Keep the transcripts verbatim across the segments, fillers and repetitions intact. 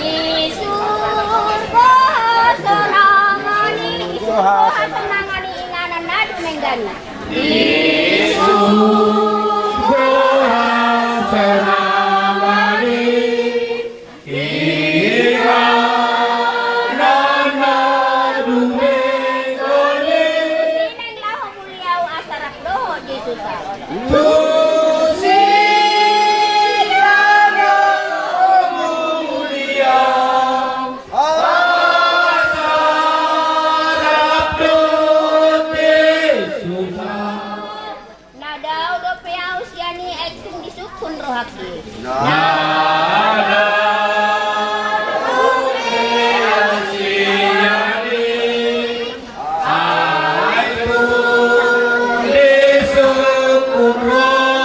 Di surgo sonangani, di surgo hasonangan i, inganan na dumenggan i. Di surgo hasonangan i, inganan na dumenggan i. Tusi naeng laho muliau asa rap dohot Jesus. Tusi naeng laho muliau asa rap dohot Jesus. Na dao dope ahu sian i, aek tung disungkun rohangki. Na dao dope ahu sian i, aek tung disungkun rohangki.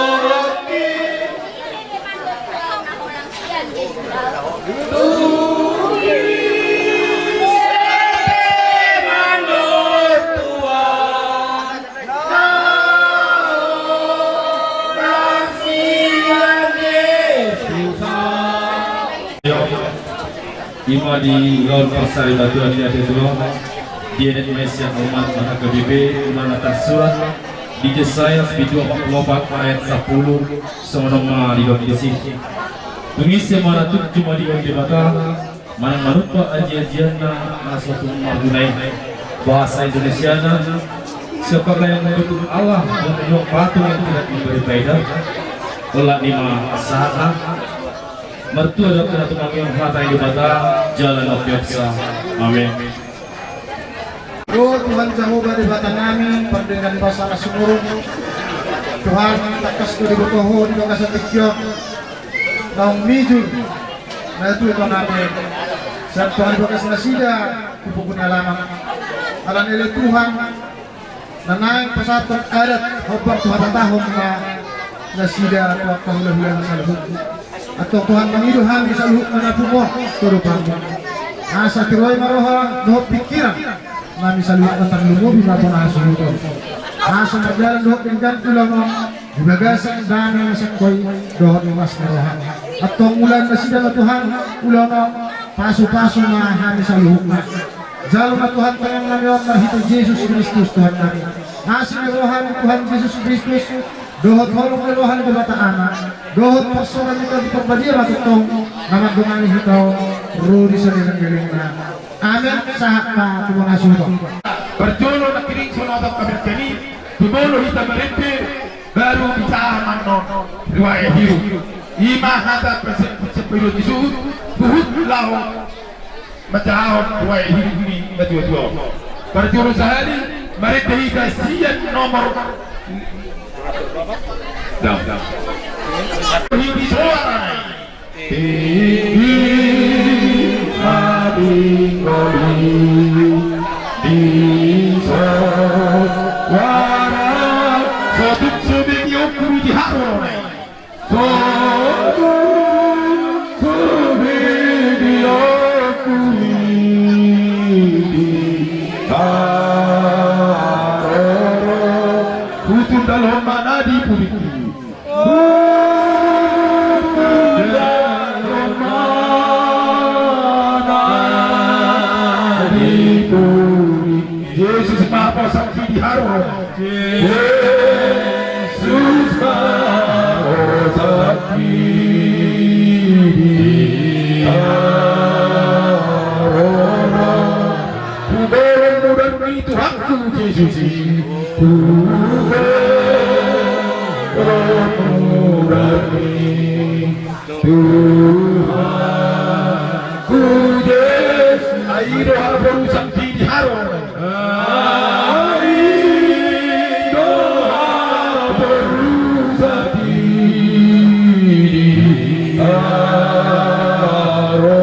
Ima di ulaon parsaripeon ni adat on, dienet ma i sian umat marga B B, ulaon na tarsurat di Jesaya bindu opat pulu opat ayat sampulu. Songon on ma didok disi. Dung i sian mana tung jumadi on Debata, manang manumpak ajiajianna na so tung marguna i. Bahasa Indonesiana, siapa yang mendukung Allah dan mendukung patung yang tidak memberi faedah, olat ni ma sahatna. Martua dohot Tuhan, tumangihon hata ni Debata jala na umpeopsa. Amin. O Tuhan Jahowa Debata nami, pardenggan basa na sumurung. Tuhan, tangkas do diboto Ho di bagasan tingki on naung mijur natua-tua nami, sian Tuhan, di bagas nasida di pungu ni alaman. Alani i ale Tuhan, na naeng pasahathon adat hombar tu hatatahon ma nasida tu angka hulahula na saluhutna. Antong Tuhan, mangido hami saluhutna na pungu on tu adopanMu, asa tiroi ma roha dohot pingkiran nami saluhutna, tarlumobi ma bona hasuhuton, asa mardalan dohot denggan ulaon on di bagasan dame na sangkoi dohot las ni roha. Antong ulaon nasida ma Tuhan ulaon on, pasupasu ma hami saluhutna. Jalo ma Tuhan tangiang nami on marhite Jesus Kristus Tuhan nami. Asi ni roha ni Tuhan Jesus Kristus, dohot holong ni roha ni Debata Ama, dohot parsaoran ni Tondi Parbadia ma tongtong, na mandongani hita on, ro di saleleng-lelengna. Amen, sahat ma tu bona suda. Parjolo na kiring songon na tangkas hami, tu molo hita marende, baru bisa manang riwayat hidup. Ima hata perse-, perse-, perse-, huhut laho manjahahon riwayat hidup ni na tua-tua on. Parjolo sahali, marende hita sian nomor. Dam, dam. Hita soara nai. Tingki ma tingki di soara, sotung sobe di oku di haro nai. Sotung sobe di oku di haro. Hutundalhon ma na di pudingki. Jesus ma posakki di haro. Jesus ma posakki di haro. Hubereng mudar ni Tuhanku Jesus i. Hubereng mudar ni Tuhanku Jesus. Ai do haporusangki di haro. Ai do haporusangki di haro.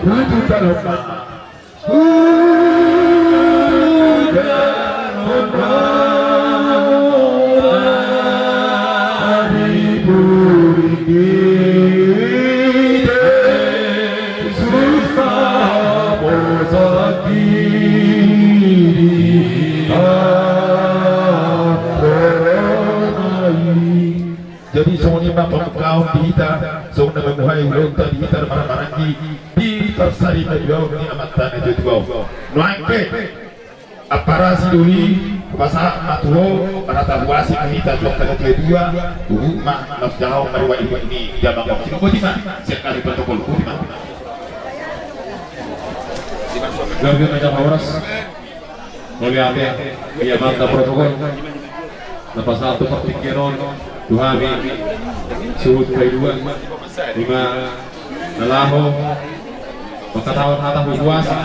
Hutundalhon ma. Jadi songon i ma pambukaon di hita, songon na mamuhai ulaonta di hita na marhahamaranggi di parsaripeon ni amanta na tua-tua on. Nuaeng pe, amparasi doli, hupasahat ma tu ho, marhata huasi ma hita tu angka na tua-tua, huhut ma na manjahahon riwayat hidup ni jamak on. Sinamot i ma sian hami protokol, huhut ma. Gabe ma jala horas. Mauliate di amanta protokol na pasahat tu partingkian on tu hami suhut paidua, ima na laho mangkatahon hata huhuasi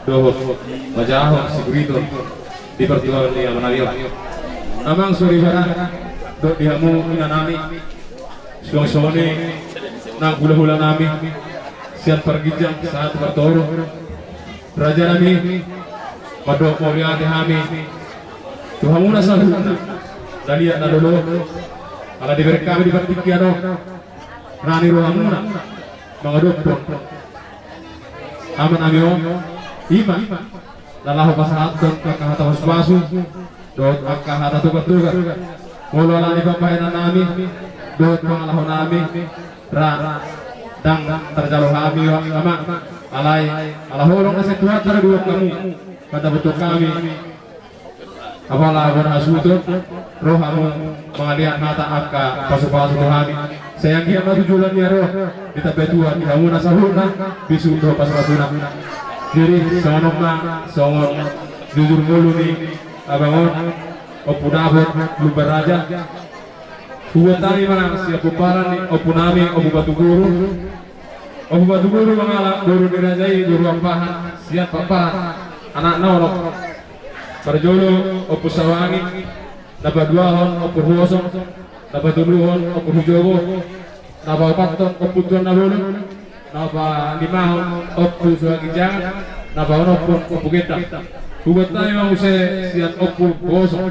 dohot manjahahon siguriton di partingkian ni amanami on. Amang soripada dohot di hamu inanami, suang songon i nang hulahulanami sian parginjang sahat tu partoru. Rajanami, mandok mauliate hami tu hamuna saluhutna na liat na lolo, ala dibereng hami di partingkian on na ni rohamuna mangadophon amanami on, ima na laho pasahathon angka hata pasupasu dohot angka hata togattogat. Molo ala ni pambahenannami dohot pangalahonami ra ndang tarjalo hami, Amang, alai ala holong na sian Tuhanta do diboan hamu mandapothon hami apala bona hasuhuton, ro hamu mangalean hata angka pasupasu tu hami. Sai anggiat ma tu joloan ni ari on ditambai Tuhan di hamuna saluhutna bisuk dohot pasupasuna. Jadi songon on ma, songon jujur ngolu ni abang on, Ompu Dapot Lumban Raja, huboan hami ma sian pomparan ni ompunami Ompu Batuguru. Ompu Batuguru mangalap boru ni raja i boru Pakpahan sian Pakpahan, anakna onom. Parjolo Ompu Sawangi, na paduahon Ompu Huosong, na patoluhon Ompu Hujobo, na paopathon Ompu Tuan Nabolon, na palimahon Ompu Suhaginjangan, na paonomhon Ompu Gendang. Huboan hami ma muse sian Ompu Huosong.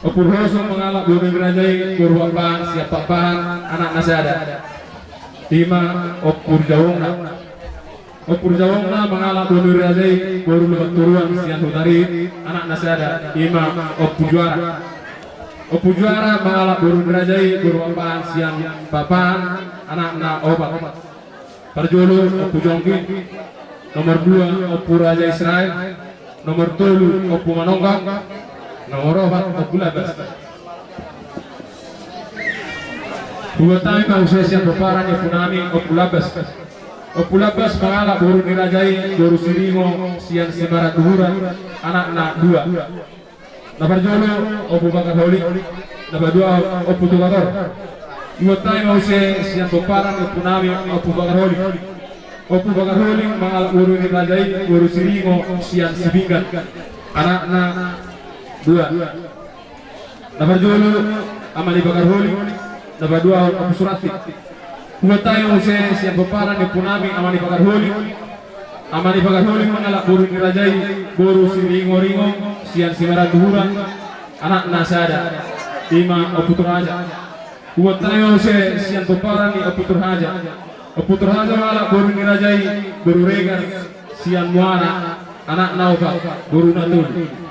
Ompu Huosong mangalap boru ni raja i boru Pakpahan sian Pakpahan, anakna sada, ima Ompu Jawongna. Ompu Jawongna mangalap boru ni raja i boru Lumban Toruan sian Hutarit, anakna sada, ima Ompu Juara. Ompu Juara mangalap boru ni raja i boru Pakpahan sian Pakpahan, anakna opat. Parjolo Ompu Jongki, Nomor dua, Ompu Raja Israel. Nomor tolu, Ompu Manonggang. Nomor opat, Ompu Labas. Hubuat hami ma muse sian pomparan ni ompu nami, Ompu Labas. Ompu Labas mangalap boru ni raja i, boru Siringo sian Simaratuhuran, anakna dua. Na parjolo, Ompu Bakar Holik. Na paduahon, Ompu Tukator. Hubuat hami ma muse sian pomparan ni ompu nami, Ompu Bakar Holik. Ompu Bakar Holik mangalap boru ni raja i, boru Siringo sian Sipinggan, anakna dua. Na parjolo, ama ni Bakar Holik. Na paduahon, Ompu Suranti. Hubuat hami ma muse sian pomparan ni ompu nami, ama ni Bakar Holik. Ama ni Bakar Holik mangalap boru ni raja i, boru Siringoringo sian Simaratuhuran, anakna sada, ima Ompu Turhaja. Hubuat hami ma muse sian pomparan ni Ompu Turhaja. Ompu Turhaja mangalap boru ni raja i, boru Regar sian Muara, anakna opat, boruna tolu.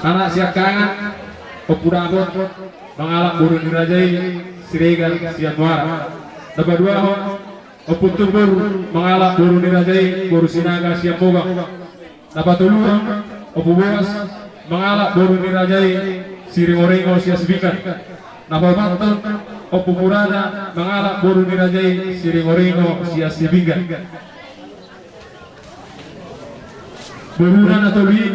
Anak siangkangan, Ompu Dapot mangalap boru ni raja i, Siregar sian Muara. Na paduahon, Ompu Tumbur mangalap boru ni raja i, boru Sinaga sian Mogang. Na patoluhon, Ompu Boas mangalap boru ni raja i, Siringoringo sian Sipinggan. Na paopathon, Ompu Purana mangalap boru ni raja i, Siringoringo sian Sipinggan. Boruna na tolu i,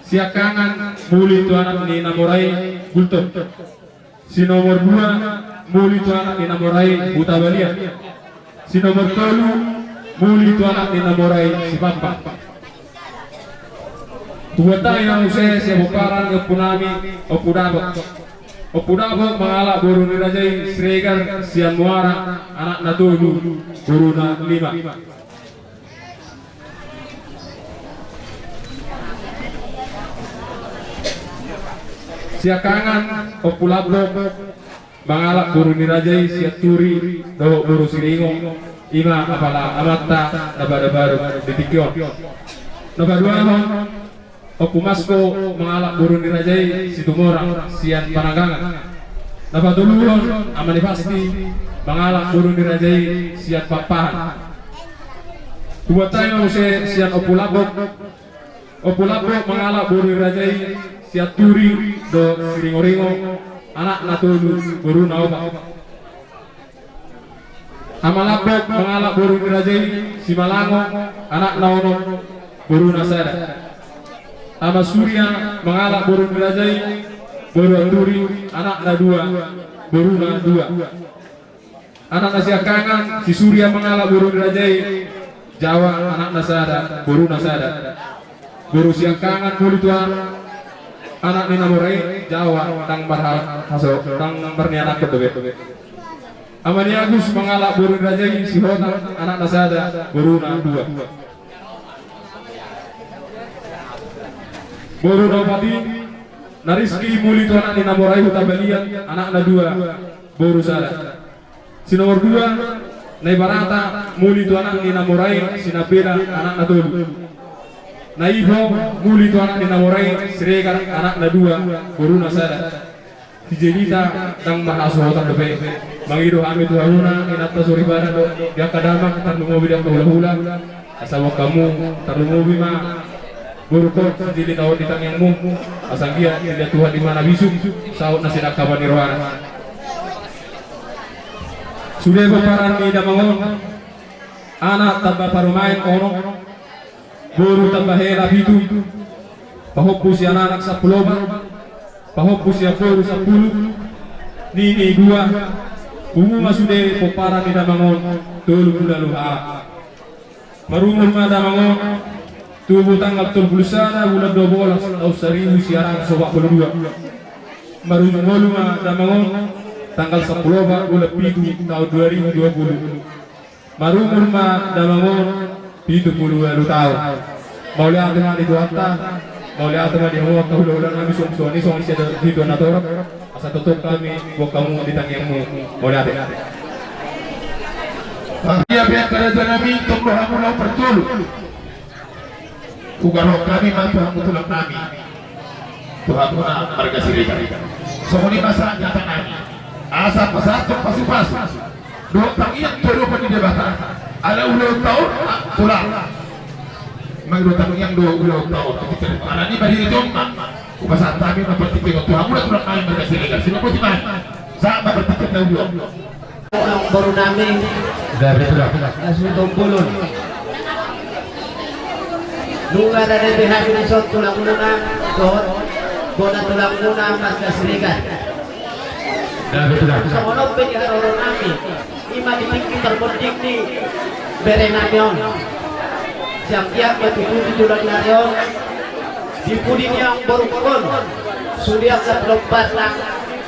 siangkangan, muli tu anak ni na mora i, Gultom. Si nomor dua, muli tu anak ni na mora i, Hutabalian. Si nomor tolu, muli tu anak ni na mora i, Sipampang. Hubuat hami ma muse sian pomparan ni ompu nami, Ompu Dapot. Ompu Dapot mangalap boru ni raja i, Siregar sian Muara, anakna tolu, boruna lima. Siangkangan, Ompu Lambok mangalap boru ni raja i, Sianturi dohot boru Siringo, ima apala amanta na badabadok di tingki on. Na paduahon, Ompu Masko mangalap boru ni raja i, Situmorang sian Pananggangan. Na patoluhon, ama ni Pasti mangalap boru ni raja i, sian Pakpahan. Hubuat hami ma muse sian Ompu Lambok. Ompu Lambok mangalap boru ni raja i, Sianturi dohot Siringoringo, anakna tolu, boruna opat. Ama Lambok mangalap boru ni raja i, Simalango, anakna onom, boruna sada. Ama Surya mangalap boru ni raja i, boru Anturi, anakna dua, boruna dua. Anak na siangkangan, si Surya mangalap boru ni raja i, Jawa, anakna sada, boruna sada. Boru siangkangan muli tu anak ni na mora i, Jawa, ndang marha-, haso, ndang marnianakhon dope. Ama ni Agus mangalap boru ni raja i, si Hotang, anakna sada, boruna dua. Boru na opat i, na Rizki, muli tu anak ni na mora i, Hutabalian, anakna dua, boru sada. Si nomor dua, na Ibarata, muli tu anak ni na mora i, si Nabela, anakna tolu. Na Ipo, muli tu anak ni na mora i, Siregar, anakna dua, boruna sada. Si Jelita, ndang marhasohotan dope. Mangido hami tu hamuna, inanta soripada dohot di angka damang, tarlumobi di angka hulahula. Asa boan hamu, tarlumobi ma borungkon, si Jelita on di tangiangmu. Asa anggiat dilehon Tuhan imana bisuk, saut na sinangkapan ni rohana. Sude pomparan ni damang on, anak tamba parumaen onom, boru tamba hela pitu, pahompu sian anak sampulu opat, pahompu sian boru sampulu, nini dua. Pungu ma sude pomparan ni damang on, tolu pulu ualu halak. Marumur ma damang on, tubu tanggal tolu pulu sada bulan dua bolas, taon saribu sia ratus opat pulu dua. Marujung ngolu ma damang on, tanggal sampulu opat bulan pitu, taon dua ribu dua pulu. Marumur ma damang on, pitu pulu ualu taon. Mauliate ma di Tuhanta, mauliate ma di hamu angka hulahula nami, suang-suang i songon i sian hita na torop. Asa tongtong hami boan hamu di tangiangmu. Mauliate. Ia pe angka raja nami, tong do hamu laho parjolo. Hugarohon hami ma tu hamu tulang nami, tu hamuna marga Siregar. Songon i ma sahat hata nami, asa pasahathon pasu-pasu Dohot tangiang tu adopan ni Debata. Ala ulaonta on, ah, tulang. Mangido tangiang do ulaonta on. Ala ni i ma di jolma. Hupasahat hami ma partingkian on tu hamuna tulang nami marga Siregar. Sinomboti ma. Sahat ma partingkian na uli on. Boru nami. Gabe tulang. Na suhut bolon. Nunga rade be hami dison tulangmuna dohot bona tulangmuna marga Siregar. Songon on pe di haroro nami, i ma di tingki tarbonding ni bere nami on. Siangkiang ma tutu di joloan ni ari on, di pudi ni amang borungkon, sude angka pinompar nang,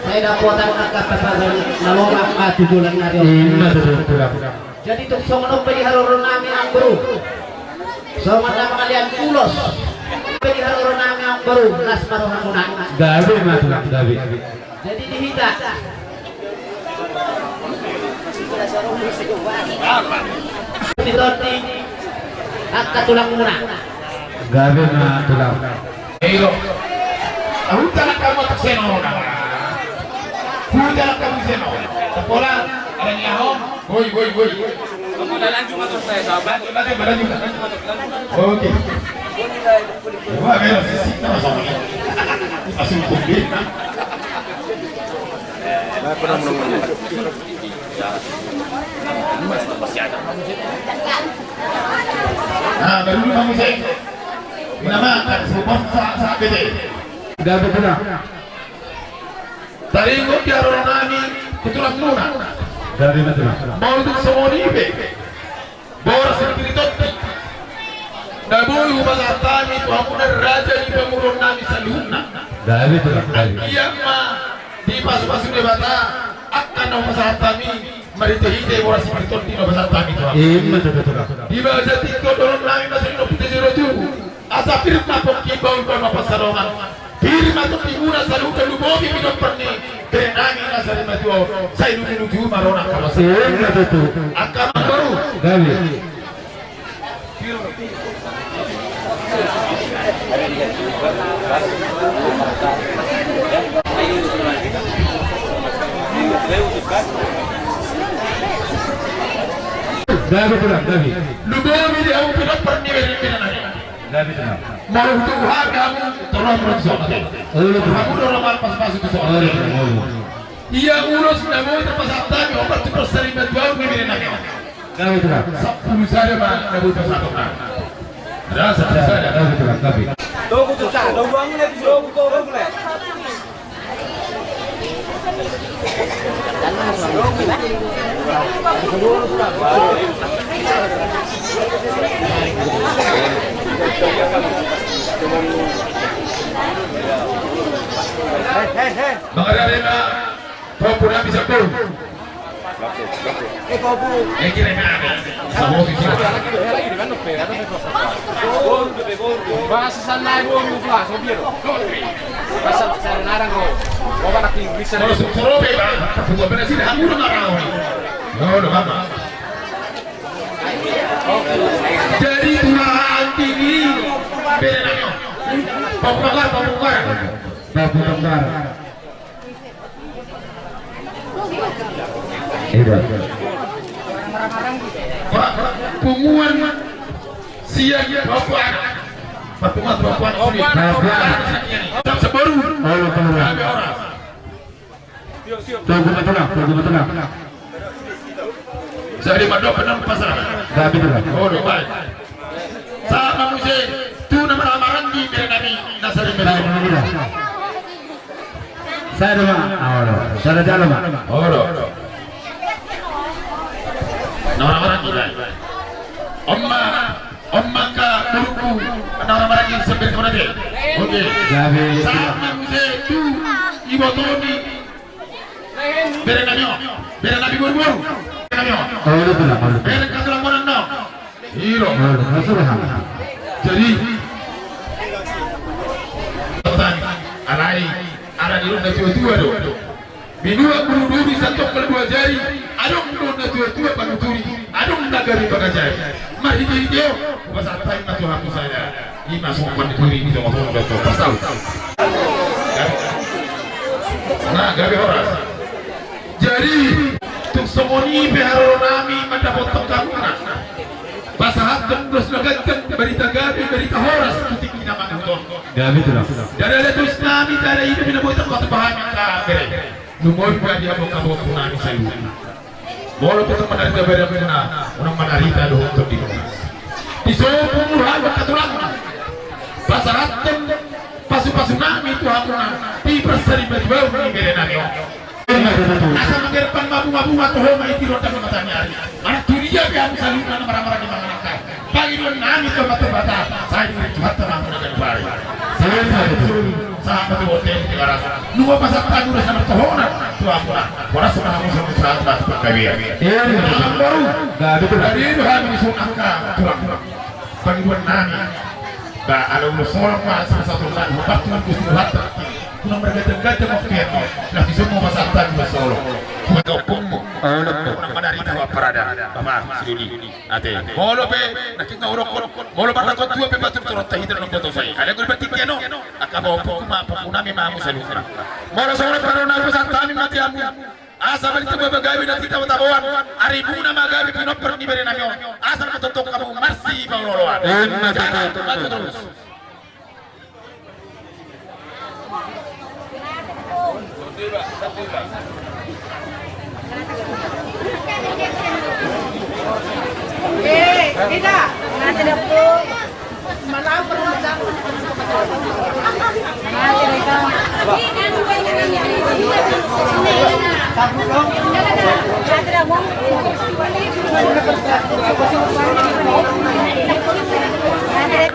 sai dapotan angka pasangan na lomak ma tu joloan ni ari on. Ima tutu. Jadi tung songon on pe di haroro nami amang boru. Songon na mangalean ulos. Pe di haroro nami amang boru, las ma rohamuna. Gabe ma tulang, gabe. Jadi di hita. Di tondi angka tulangmuna. Gabe ma tulang. Ilo. Ahu jalan kamu atak seno. Hu jalan kamu seno. Sekolah ada ni aho. Woi, woi, woi. Lanjut, lanjut, lanjut. Oke. Wah, beres sih, sama-sama. Masuk kumplit. Nah, baru dulu kamu saya. Nama kan support sa sa bete. Gabe tulang. Taringot di haroro nami tu tulangmuna. Gabe ma tulang. Molo tung songon i pe. Boras ni Piri Tondi. Na boi hupasahat hami tu hamuna raja ni pamoruon nami saluhutna. Gabe tulang, gabe. Anggiat ma dipasupasu Debata angka na hupasahat hami. Marhitehite boras ni Piri Tondi na hupasahat hami tu hamu. Ima tutu tulang. Di bagasan tingki on dohonon nami ma songon i, pite jolo tubu. Asa pir ma pongki, bahulbahul ma pansalongan. Pir ma tondimuna saluhutna, lumobi pinompar ni bere nami na sarimatua on. Sai luju-luju ma roha na karosa. Ima tutu. Angka amang boru. Gabe. Gabe tulang, gabe. Lumobi di hamu pinompar ni bere nami. Gabe tulang. Molo hutogu hami hamu, torop ma tu son ate. Olo tulang. Hamu do na marpasupasu tu son ate. Olo tulang, olo. Ia ulos na boi tarpasahat hami, hombar tu parsarimatua ni bere nami. Gabe tulang. Sampulu sada ma na boi pasahaton nami. Ada sampulu sada. Gabe tulang, gabe. Togu tu sa, togu hamu le, togu, togu le. Mangarare ma pahompu nami Sambor. Jadi tulang tinggi. Bere nami on. Pahompu Tonggar, Pahompu Tonggar. Pahompu Tonggar. Iya. Pak, punguan sian Papua. Pak, punguan Papua. Papua. Sambor. Halo, halo. Kami orang. Togu ma tulang, togu ma tulang. Jadi mandok benar pasar. Gabe tulang. Oh, baik. Sahat ma muse tu na marhahamaranggi bere nami na sarimatua. Sada ma, olo. Sada jalo ma. Olo. Na marhahamaranggi, baik. Oma, oma ka buruku, na marhahamaranggi sambil kau nanti. Oke. Gabe. Sahat ma muse tu iboto ni bere nami on, bere nami boru-boru. Bere nami on. Olo tulang, olo. Bere ka tulang bonan on. Ilo. Olo, masuk ha. Jadi, alai ala ni dok na tua-tua do. Binuat bulu duri santong kal dua jari. Adong do na tua-tua panuturi. Adong na gabe pangajari. Marhite-hite on, hupasahat hami ma tu hamu sada. Ima songon panuturi di tonga-tonga do tu pasal. Nah, gabe horas. Jadi, tu Songon i pe haroro nami mandapothon hamuna, pasahathon ulos na ganjang, barita gabe, barita horas tu tingki na mangihut on. Gabe, Tulang. Ndada datus nami, ndada ida pe na boi tarpatupa hami angka bere. Lumobi pe di hamu angka ompu nami saluhutna. Molo pe tong manarita badanmuna, unang manarita dohot tondimuna. Di son pe hami angka tulangmu pasahathon pasupasu nami tu hamuna di parsarimatua ni bere nami on. Asa manggerbang mabunga-bunga toho ma i di ronda ni mataniari. Manang tu dia pe hamu saluhutna na marhaha-maranggi mangalangka, pangidoan nami tu Amanta Debata, sai diurupi Tuhanta ma hamuna ganup ari. Sai, sai, sahat ma tu bontean Tigaras. Nunga pasahat hami ulos na martohonan tu hamuna. Horas ma hamu songon sahat ma tu panggabean. Iya, iya. Amangboru. Gabe, Tulang. Gabe do hami dison angka tulang. Pangidoan nami, ba ala ulos holong ma sipasahaton nami, hombar tu Gusti Tuhanta. Unang marganjang-ganjang ma kekeon, laos dison ma pasahat hami ulos holong. Buat ompungmu. Unang manarita ho parada, Bapa, sidoli. Ate. Molo pe nangkin nga hudok, molo marlakuan tua pe, paturturonta hita do na boto sai. Alai gol batik keno. Angka pahompu ma, pahompu nami ma hamu saluhutna. Molo songon i pe haroro nami, pasahat hami ma tu hamu. Asa balintang ma gabe na tinadinadingon, arimuna ma gabe pinompar ni bere nami on. Asa ma tongtong hamu marsipaolooloan. Emma tutu. Maju terus.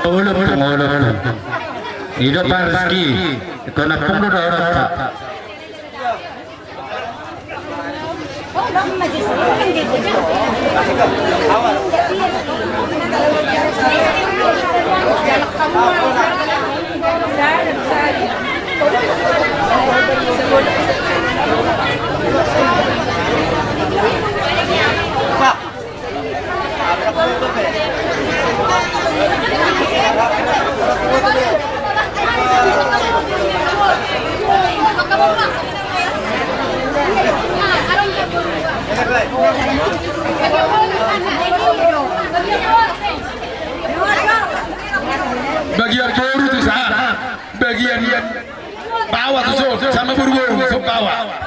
Olo, olo, olo. Ido Pak Rizky, kena punggung dah orang tak. Bagian boru tu sa, bagian bawa tu son, sama boru-boru tu son bawa.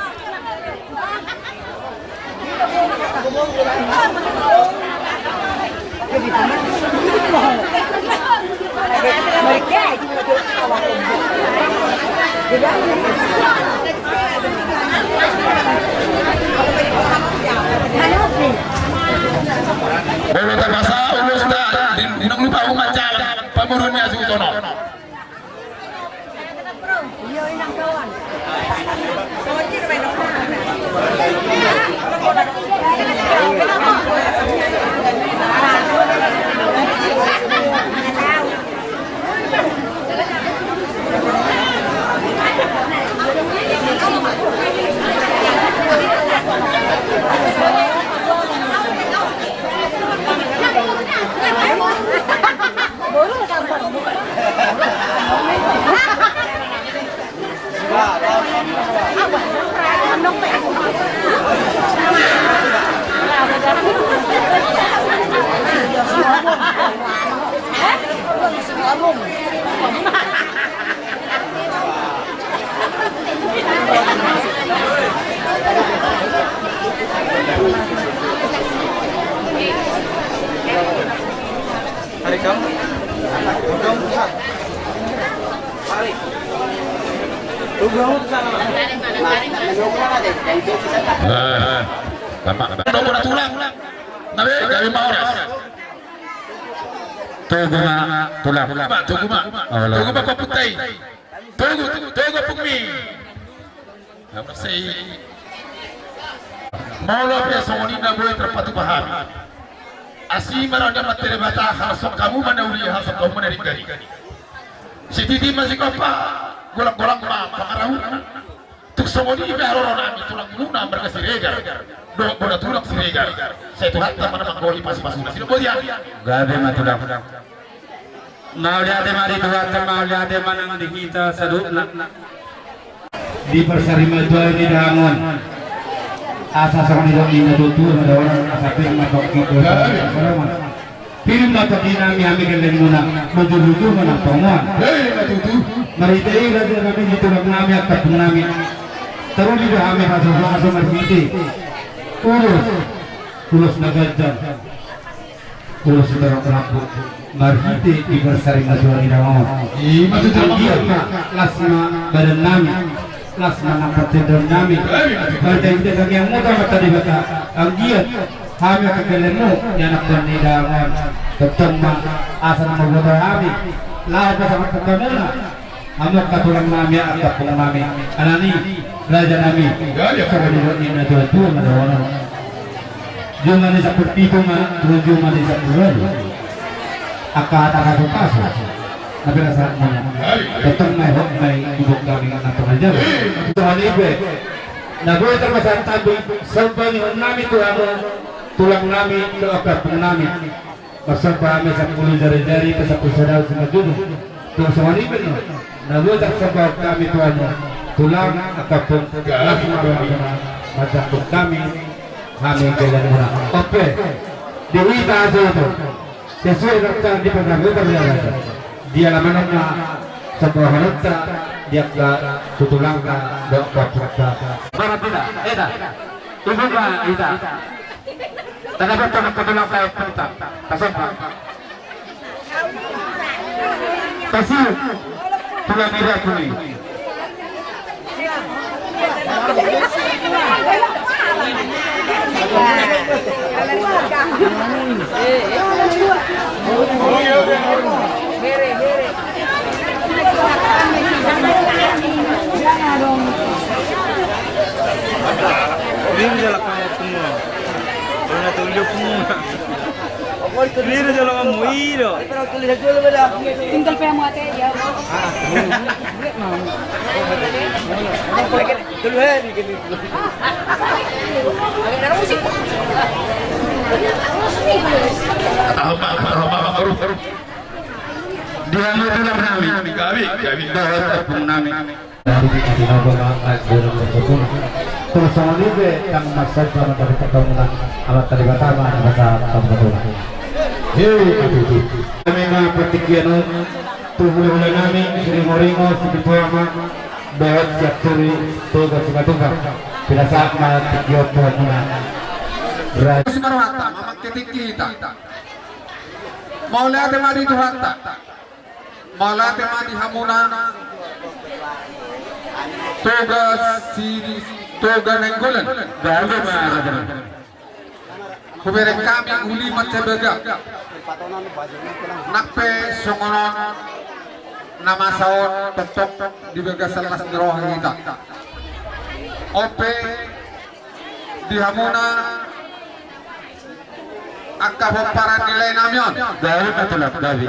Molo tapasahat ulos da, di, di nang lupa umat jalan, pamoruon ni asuton on. Nah, gabe ma tulang. Gabe ma horas. Togu ma tulang. Togu ma. Togu ma pahompu i. Togu, togu pahompu i. Hamu na sai. Molo pe songon i na boi tarpatupa hami. Asi ma roha ni Amanta Debata, hasuhuton hamu ma na uli, hasuhuton hamu ma na ringgit. Sititi ma sikompa, golang-golang ma pangarahutna. Tung songon i pe haroro nami, tulang muna marga Siregar. Dohot bona tulang Siregar. Sai Tuhanta ma na manggohi pasupasuna. Sidung boti an. Gabe ma tulang. Mauliate ma di Tuhanta, mauliate ma nang di hita saluhutna. Di parsarimatua ni damang on. Asa songon i do ninna tutu, asa pir ma tongki tu. Pir ma tongki nami hami gellengmuna, manjujur ma nang pangomoan. Marhite i raja nami, di tulang nami, angka ompung nami. Taruli do hami pasu-pasu marhite ulos, ulos na ganjang. Ulos sitorop rambu marhite di bersaring na tuan i daon. Anggiat ma las ma badan nami, las ma nang partondion nami. Marhite tangiangmu tu Amanta Debata, anggiat hami angka gellengmu, ianakhon ni daon. Tongtong ma asa na mamboto hami laho pasahat hamuna. Hamu angka tulang nami, angka ompung nami, alani raja nami. Songon i do ninna tuatua ma dohonon. Jumadi sampulu pitu ma tu jumadi sampulu ualu. Angka hata pasu-pasu na pinasahatmuna, tongtong ma i hot ma i di boan nami na tonga jala. Songon i pe na boi tarpasahat hami somba ni on nami tu hamu tulang nami dohot angka ompung nami. Marsomba hami sampulu jari-jari, pasampulu sada simanjujung. Tung songon i pe na boi tarsomba hami tu hamu tulang, angka ompung, las ma rohamuna manjangkon hami, hami gellengmuna. On pe, di hita hasohoton, sesuai nang di panggabean, di alaman on ma somba rohamuna di angka tutulangta dohot angka ompungta. Barat hita, eta. Ibu ma hita. Tanda botol na kotolang kayak puta. Tasomba. Tasomba. Tulang ira kuni. Ini jalan kamu semua. Kalau nggak tahu dia semua. Ini jalan kamu, iya. Tinggal pe muate ya. Dulu hari gini. Di hamu tulang nami. Gabi, gabi. Dohot ompung nami. Dari di Naga ma, ai, guru berkebun. Terus songon i pe tang marsomba ma dari pertemuan Amanta Debata ma na masa pambatua. Hei, hatutu. Memang pertingkian tu hula-hula nami, Siringo-ringo, Sipitu Ama, dohot Sianturi, Toga Simatupang. Pinasahat ma tingki on tu hamuna. Simarohanta, mamangke tingki hita. Mauliate ma di Tuhanta. Mauliate ma di hamuna. Toga si, Toga Nainggolan. Gabe ma raja. Hubereng hami uli Mancabaga. Nang pe songon on na masa on tongtong di bagasan las ni roha hita. On pe di hamuna angka pomparan ni lae nami on. Gabe ma tulang, gabe.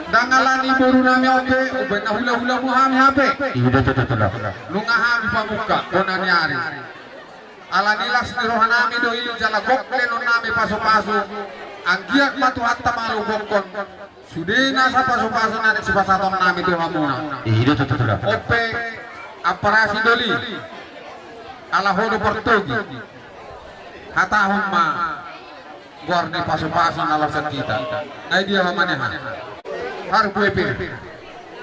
Ndang alani boru nami on pe, umbaen na hula-hula muna hami hape. Ido tutu tulang. Nunga hami pamungka bona ni ari. Alani las ni roha nami do i jala gok lehonon nami pasu-pasu. Anggiat ma Tuhanta mangalunghon sude nasa pasu-pasu na naeng sipasahaton nami tu hamuna. Ido tutu tulang. On pe, amparasi doli. Ala ho do partogi. Hatahon ma goar ni pasu-pasu na laosan hita. Ngai dia ma maneha. Haru kue pir.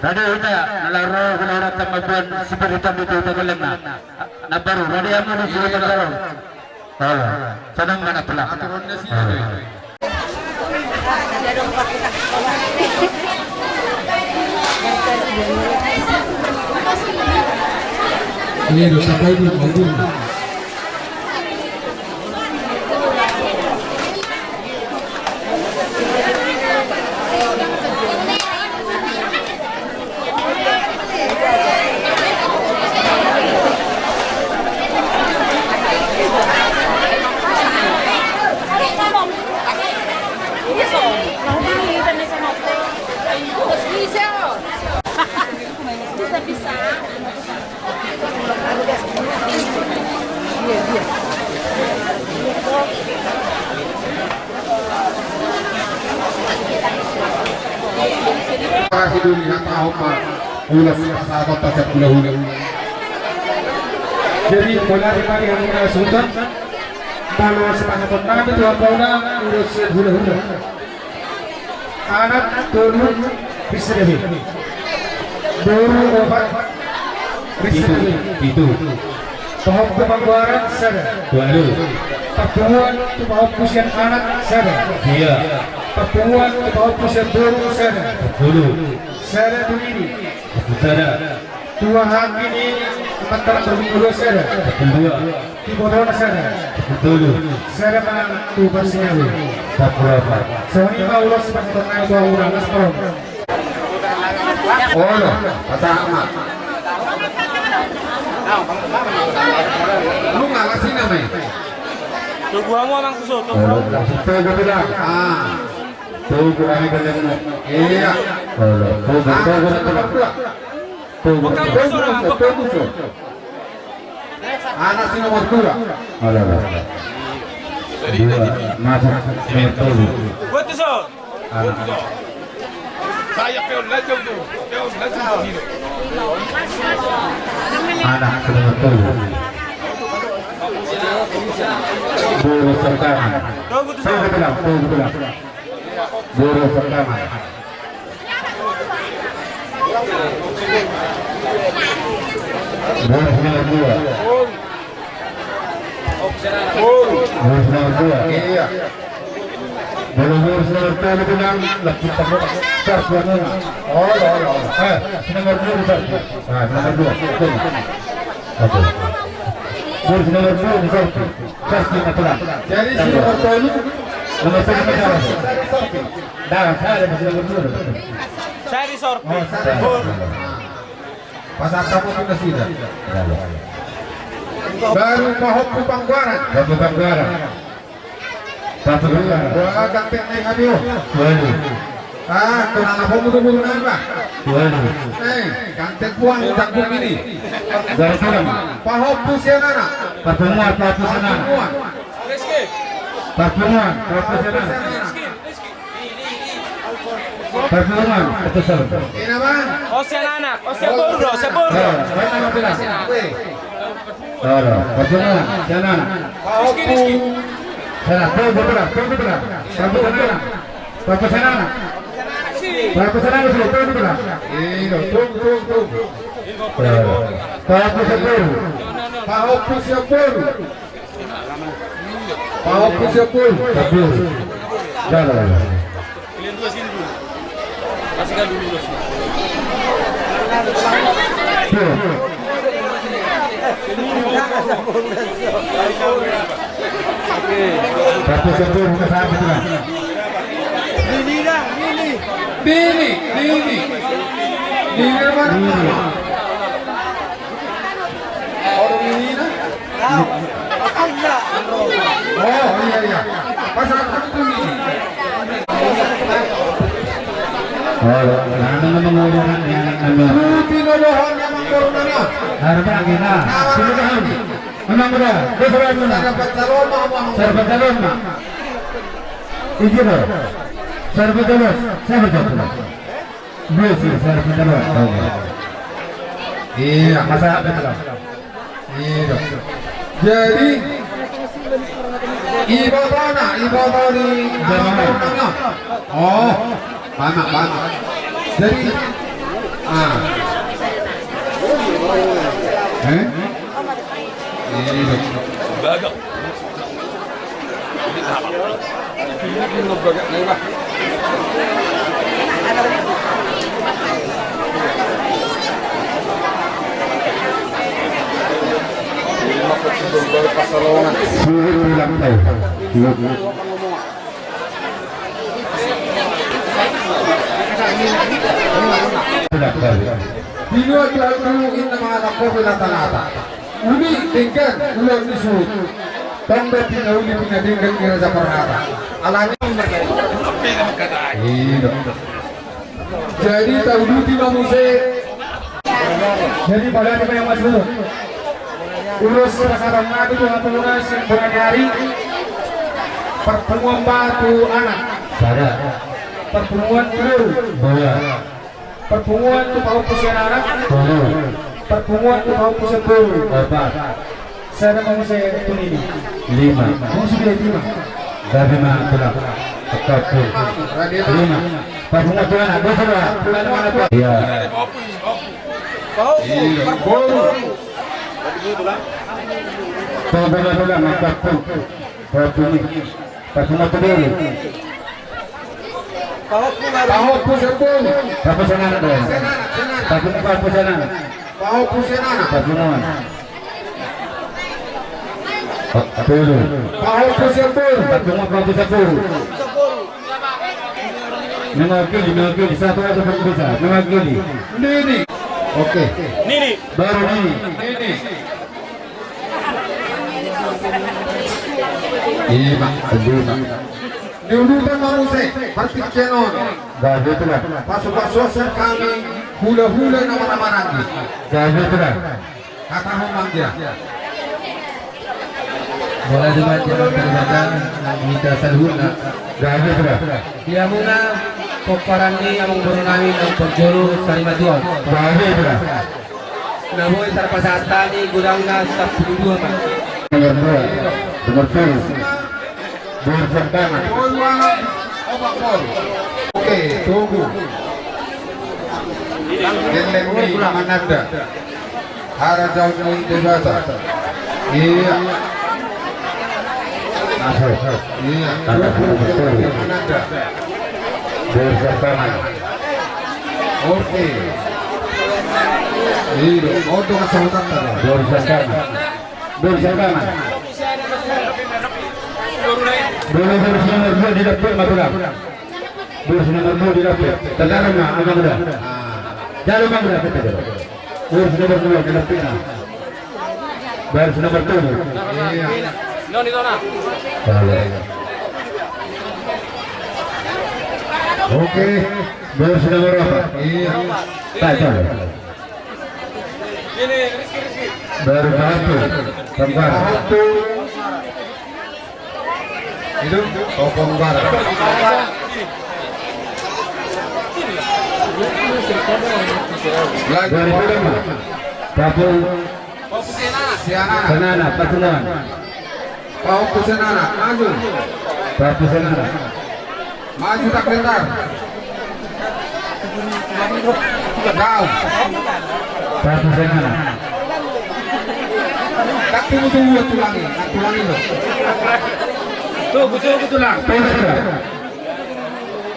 Rade hita na laho ro hula-hula tama buan siberita mitu tagalengna. Na baru rade amu di sini tagaleng. Halo. Senang mana pula. Aturan na sini. Ini dosa kau dulu, kau dulu. Bisa, bisa. Pasi dulu, ya, tahu, Pak. Ulas, Pak, sahabat, Pak, saya pulang dulu. Jadi, mauliate ma di hamuna suhut. Molo sipasahaton nami tu hamuna, ulos sian hulahula. Anak tolu, bisa jadi. Boru opat, bisa jadi. Pitu. Pahompu panggoaran sada. Ualu. Parpunguan tu pahompu sian anak sada. Sia. Parpunguan tu pahompu sian boru sada. Sampulu. Sada tu nini. Sampulu sada. Tua haki ni mantaran parpunguan sada. Sampulu dua. Ibotona sada. Sampulu tolu. Sada ma tu parsinabung. Sampulu opat. Songon i ma ulos sipasahaton nami tu hamuna, las parom. Olo, pasahat ma. Nunga las i nama i. Togu hamu amang tuso, togu hamu. Togu bilang. Ah. Togu hamu bilang. Iya. Olo, togu, togu, togu. Togu, togu, togu. Anak si nomor dua. Olo, olo. Dua, masuk si nomor tolu. Anak. Anak si nomor tolu. Boru Sangkangan. Togu bilang, togu bilang. Boru Sangkangan. Boru si nomor dua. Boru si nomor dua. Iya. Boru, boru si nomor dua itu bilang, lebih temu. Terus dia bilang, olo, olo, olo. Eh, si nomor dua itu. Nah, nomor dua. Betul. Oke. Boru si nomor dua itu. Terus dia bilang. Jadi si nomor dua itu, nomor dua itu. Dah, saya ada masih nomor dua. Saya di sorpi. Oh, saya di sorpi. Pas apa pun sudah. Baru pahompu panggoaran. Pahompu panggoaran. Pahompu panggoaran. Gua akan tek naik habio. Waduh. Ah, kena apa mutu mutu napa? Waduh. Eh, gantek buang cangkuk ini. Dari sana. Pahompu sian anak. Parpunguan, pahompu sian anak. Parpunguan. Parpunguan, pahompu sian anak. Parpunguan, betul. Ina, Bang. Oh, sian anak. Oh, sian boru do, sian boru do. Eh, mana bilang? Weh. Olo, parpunguan, sian anak. Pahompu. Sian anak, pahompu sian anak, pahompu sian anak. Pahompu sian anak. Pahompu sian anak, pahompu sian anak, pahompu sian anak. Iya, tung, tung, tung. Olo. Pahompu sian boru. Pahompu sian boru. Pahompu sian boru. Sian boru. Dah, dah, dah. Iya. Pahompu sian boru, kita sampai tu, kan? Nini, Nini. Nini, Nini. Nini mana? Nini. Orang Nini, nah? Oh, iya, iya. Pasal aku tuh ini. Oh, nana memang udah kan, ya, anak nana. Ruti nodohan memang baru nana. Harap lagi, nah. Nah, sini kan. Memang udah. Dia sudah menang. Saya dapat calon, Bang. Saya dapat calon, Bang. Izin, Bang. Saya dapat calon. Saya dapat calon. Besi, saya dapat calon. Iya. Masa apa, Bang? Iya. Jadi, ibotona, ibotona. Oh, banyak, banyak. Jadi, ah. Eh? Iya. Suhut ulang tahun. Di luar jalan dulu, inna mengatakan kopi lata-lata. Uli denggan, ulang di suhut. Tong do pinauli, pinadenggan di Raja Parhata. Alani. Iya. Jadi, tahu duti ma muse. Jadi, pada apa yang masuk? Ulos pasahaton nami tu hamuna sian bona ni ari. Parpunguan ma tu anak. Sada. Parpunguan tu boru. Dua. Parpunguan tu pahompu sian anak. Tolu. Parpunguan tu pahompu sian boru. Opat. Sada ma muse tu nini. Lima. Muse dia lima. Gabe ma tulang. Empat puluh. Lima. Empat puluh tulang. Dua puluh. Iya. Empat puluh tulang. Empat puluh. Empat puluh. Empat puluh tulang. Pahompu sian boru. Pahompu sian anak, dong. Sian anak, sian anak. Pahompu, pahompu sian anak. Pahompu sian anak. Pahompu sian anak. Pahompu sian boru. Pahompu, pahompu sian boru. Mewakili, mewakili. Satu aja belum bisa. Mewakili. Nini. Oke. Nini. Baru Nini. Nini. Ima, ima. Di udutan ma muse, partingkian on. Gabe tulang. Pasu-pasu sian hami, hula-hula na marhahamaranggi. Gabe tulang. Hatahon ma dia. Molo di ma dia, terima kasih, nang hita saluhutna. Gabe tulang. Di hamuna, pomparan ni amangboru nami, nang parjolo, sari ma tulang. Gabe tulang. Na boi tarpasahat hami godangna sampulu dua ma. Nomor dua, nomor dua. Boru sian Pangan. Boru Pangan. Oke, tunggu. Gelleng ni mananda. Harajaon ni Debata. Iya. Masuk. Iya. Tanda nomor dua. Mananda. Boru sian Pangan. Oke. Iya, oto kasautan tadi. Boru sian Pangan. Boru sian Pangan. Boru, boru sian nomor dua di depan, ma tulang. Boru sian nomor dua di depan. Tanda ma, abang uda. Jalo ma uda, kita jalo. Boru sian nomor dua di depan. Baru sudah bertemu. Iya. Oke. Baru sudah berapa? Iya. Tak tahu. Baru satu. Kembar. Itu Kopong Bar. Lagi. Baru sudah, Pak. Satu. Sian anak. Sian anak, patungan. Pahompu sian anak, maju. Pahompu sian anak. Maju, tak gentar. Daun. Pahompu sian anak. Tak tunggu-tunggu, tulangi. Tak tulangi lo. Tunggu, tunggu, tulang. Tunggu, tulang.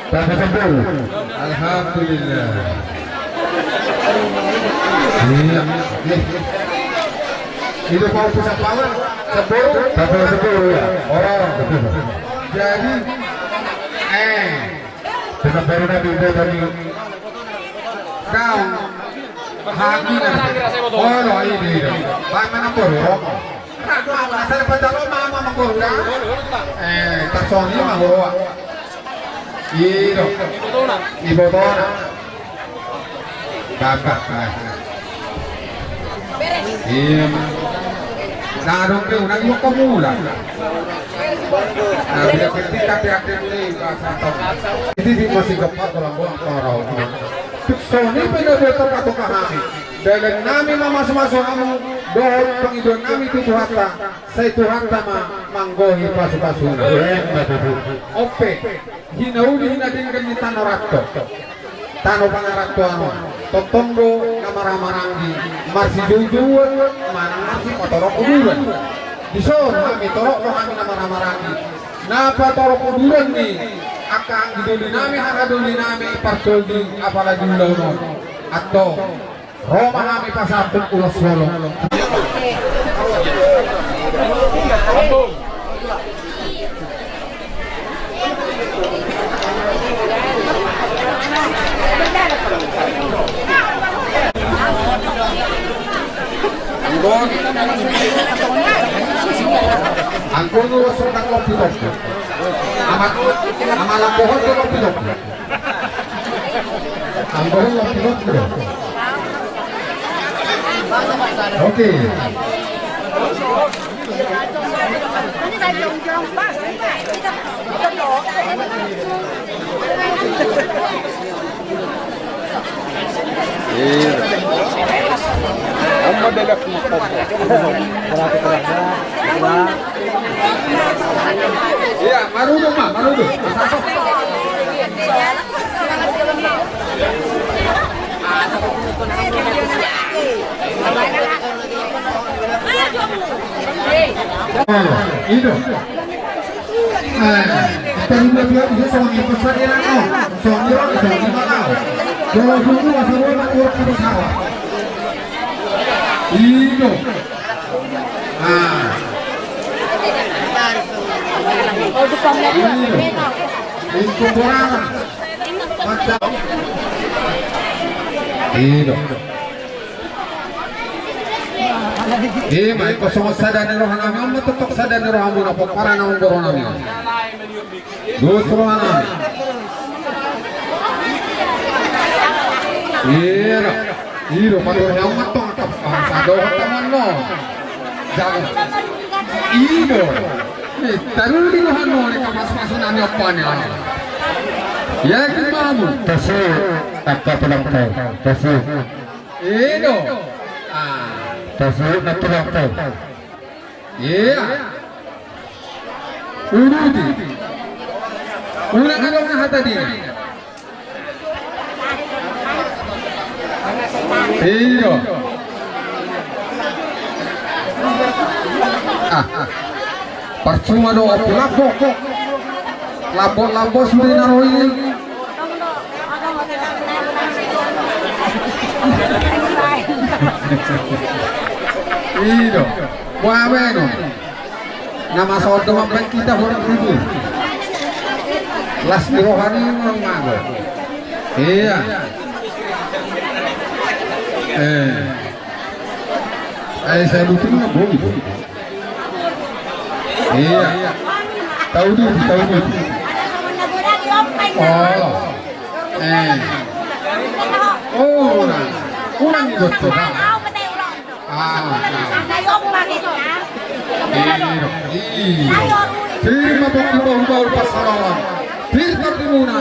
Pahompu sian boru. Alhamdulillah. Iya. Itu pahompu sian Pangan, sian boru. Pahompu sian boru, ya. Oh. Jadi, eh. Sian boru na di boru ni. Daun. Hagi na. Oh, lo, ini. Baik, mana boru? Nah, saya pajalo ma, ma, ma, boru na. Eh, tarsongon i ma boru. Ido. Ibotona. Ibotona. Bapak. Iya. Nah, dong, dia udah juga pemula. Nah, dia ketika dia aktif nih, bahasa tau. Jadi, dia masih gempa, kalau gua, kalau rawa, gimana? Songon i pe na boi tarpatupa hami. Dalan nami mamasumasu hamu, dohot pangidoan nami tu Tuhanta, sai Tuhanta ma manggohi pasupasuna. Ope, hinauli hinadenggan ni tano ranto. Tano pangarantoan on. Tongtong do na marhahamaranggi, marsijoujouon, manang marsipatorop uduran. Dison hami torop do hami na marhahamaranggi. Na patorop uduran ni angka anggi doli nami, haha doli nami, partondi, apalagi ulaon on. Antong, ro ma hami pasahat tu ulos holong. Anggo, anggo nu sonang lopi lopi. Amat, amat lambohon tu lopi lopi. Anggo lopi lopi. Oke. Iya. Amma belak. Iya, marudung ma, marudung. Ido. Eh, terima dia bisa sama kita saja, no. Soalnya, soalnya mana? Kalau dulu masa dulu mah kurang apa salah. Ido. Ah. Ido. Itu borangan. Macam. Ido. Ima, ingkon songon sada ni roha nami on ma, tongtong sada ni rohamuna, pomparan na umboru nami on. Dos roha nami. Ira, ira, paduahon ma tong, tong, tong, sadohot tangan no. Jago. Ido. Ni, taruli roha no, ni kapas-pasu nami ompani, ano. Yakin ma hamu? Tasi, angka tulang tau. Tasi. Ido. Ah. Tasi, angka tulang tau. Iya. Uduti. Ulang adong na hata dia. Iya. Ah, ah. Percuma do aku lapok. Lapok-lapok sudah naroi. Ido. Buah beno. Nama sodo mambaik kita orang ribu. Las di rohani memang mago. Iya. Eh. Eh, saya butuh nggak boleh. Iya. Tahu dulu, tahu dulu. Oh. Eh. Oh, nah. Ulang itu tuh. Ah, nah. Iya. Terima kasih, bau-bau pasaroan. Terima kasih, Muna.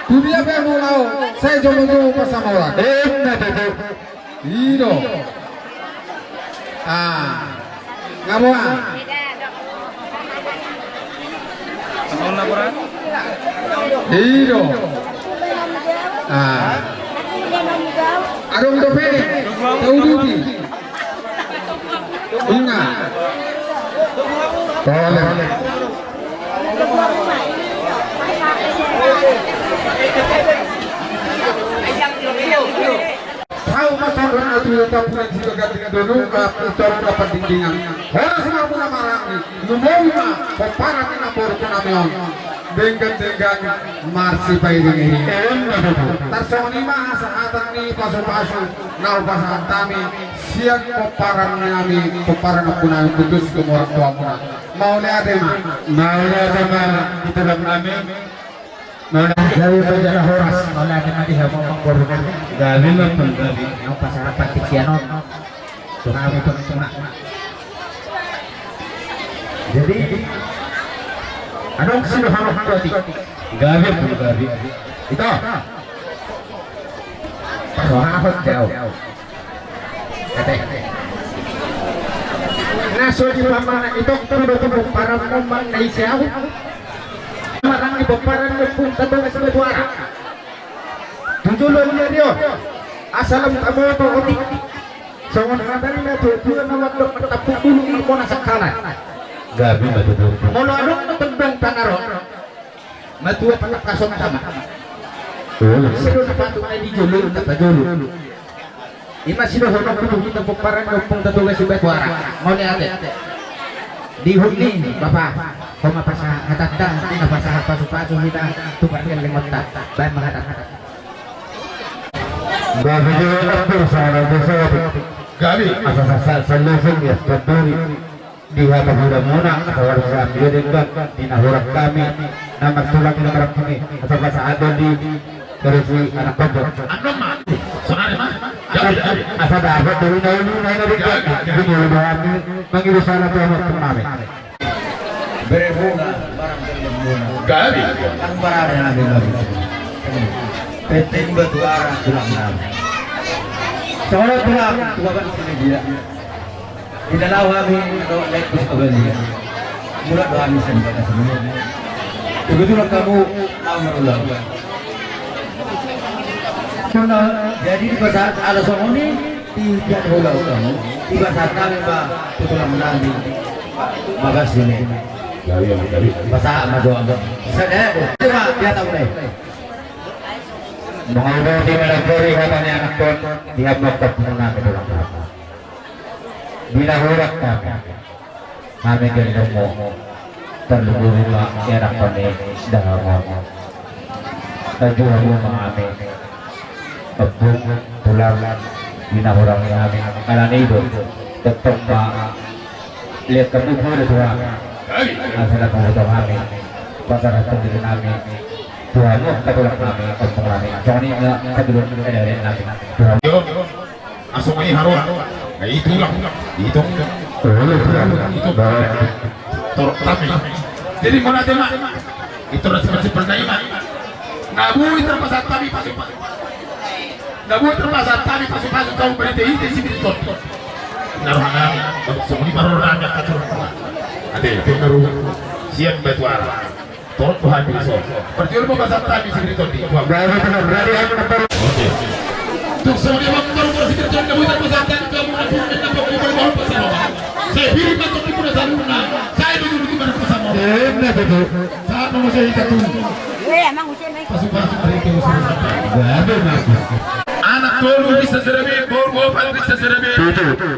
Dunia pe mulao. Saya jomo-jomo pasaroan. Eh, nah, betul. Ido. Ah. Nga boa. Ido. Ah. Adong dope. Tauduti. Inga. Tole. Hau ma songon na tutu tapunan sibagas dengan donu, ah, pintor dapat dindingan. Horas ma muna maranggi, lumobi ma pomparan ni namboru nami on. Denggan-denggan marsipairing-iring. Tarsongon i ma hasahatan ni pasu-pasu na hupasahat hami sian pomparan nami, pomparan ni namboru nami, khusus tu orang tua muna. Mauliate ma. Mauliate ma di tulang nami. Gabe ma jala horas, mauliate ma di hamu amang boru nami. Gabe ma pun gabe. Naung pasahat tingki on tu hami pun tuna. Jadi adong sidohonon hami. Gabe pun gabe. Ito. Pasohahon jau. Ate. Na so di pamana itokku do tu pomparan on manang na ise ahu. Maranggi pomparan ni Ompunta Toga Sibabuara. Tu jolo ni ari on. Asa lam taboto otik. Songon hata ni natuatua na mandok martampuk bulung marbona sangkalan. Gabe ma tutu. Molo adong na tondong tangaron. Matua patangkashon tama. Olo. Ise do na patut na di jolo, tapa jolo. Ima sidohononku tu hita pomparan ni Ompunta Toga Sibabuara. Mauliate. Di hut ni bapa, ho ma pasahat hatanta, na pasahat pasu-pasu hita tu pargellengonta. Baen ma hatanta. Gabe jo, gabe, salah jo, salah. Gabe. Asa sasal, sasal, ya, sadari. Di hata hudamuna, asa horas hami denggan di na hurang hami, na martulang di na marangkup i, asa pasahaton di, terus di anak pondok. Asa dapot dari na ulu, na ina denggan, di na ulu hami, mangido salam tu anak pondok nami. Bere bona, barang bere bona. Gabe. Kan barang yang ada lagi. Penting batu arah tulang nami. Soalnya tulang, tulang sini dia. Di na laho hami, atau naik bus ke Bali. Mulak do hami sian Batam. Kebetulan hamu laho marulaon. Karena jadi di pasar ada songon i, di jadwal ulaon hamu, di pasar kami, Pak, kebetulan menanti. Makasih nih. Jadi, jadi. Pasar sama doang. Saya deh, cuma dia tahu nih. Mangudut di merah pori hata ni anak pon, di abang tak pernah kebetulan. Di na hurang hami, hami gendongmu, tarlumobi ma i anak pon ni dahahon. Tajual ma hami, ompung, tulang, di na hurang ni hami, alani i do, tongtong ma, liat hamu poda tu hami. Asa na pamboto hami, pasarahon diri nami tu hamu, angka tulang nami, ompung nami, songon i ma, angka tulang, eh, nami, tu hamu. Asongan i haroa. Na i tulang. Itong. Itong. Torop hami. Jadi mauliate ma. Itong na simpel-simpel na i ma. Na boi tarpasahat hami pasu-pasu. Na boi tarpasahat hami pasu-pasu tu hamu marhite-hite sibirton. Na roha nami. Songon i ma roha nami angka tulang. Ate, pe na ro sian Batuara. Torop do hami dison. Parjolo ma pasahat hami sibirton di. Oke. Tung songon i ma torop do sibirton di, na boi tarpasahat hami tu hamu na boi, na boi, na boi, na boi, pasahat. Sai pirit ma tong di muna saluhutna. Sai do dulu di mana pasahat. Sahat ma muse hita tu. Pasu-pasu ari ke usul. Anak tolu Kristen sada be, boru opat Kristen sada be.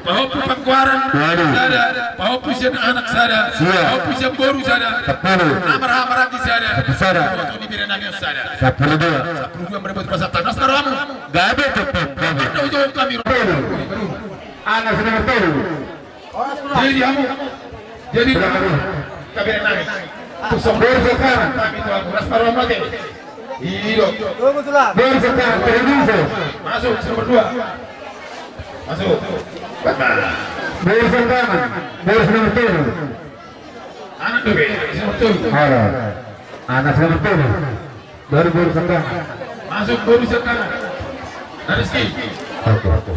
Pahompu panggoaran sada. Pahompu sian anak sada. Pahompu sian boru sada. Sampulu. Na marhaha maranggi sada. Sampulu sada. Pahompu ni bere nami on sada. Sampulu dua. Sampulu dua, marbot pasahat. Tangkas na rohamu. Gabe, tongtong gabe. Tongtong kami. Anak sada martolu. Jadi hamu. Jadi hamu. Gabe nami. Tusuk. Boru sada. Kami tu hamu. Ras na rohamu ate. Ido. Boru sada, Paradiso. Masuk, nomor dua. Masuk. Boru sada, boru nomor tolu. Anak dope, nomor tolu. Halo. Anak nomor tolu. Baru boru sada. Masuk boru sada. Rizky. Oke, oke.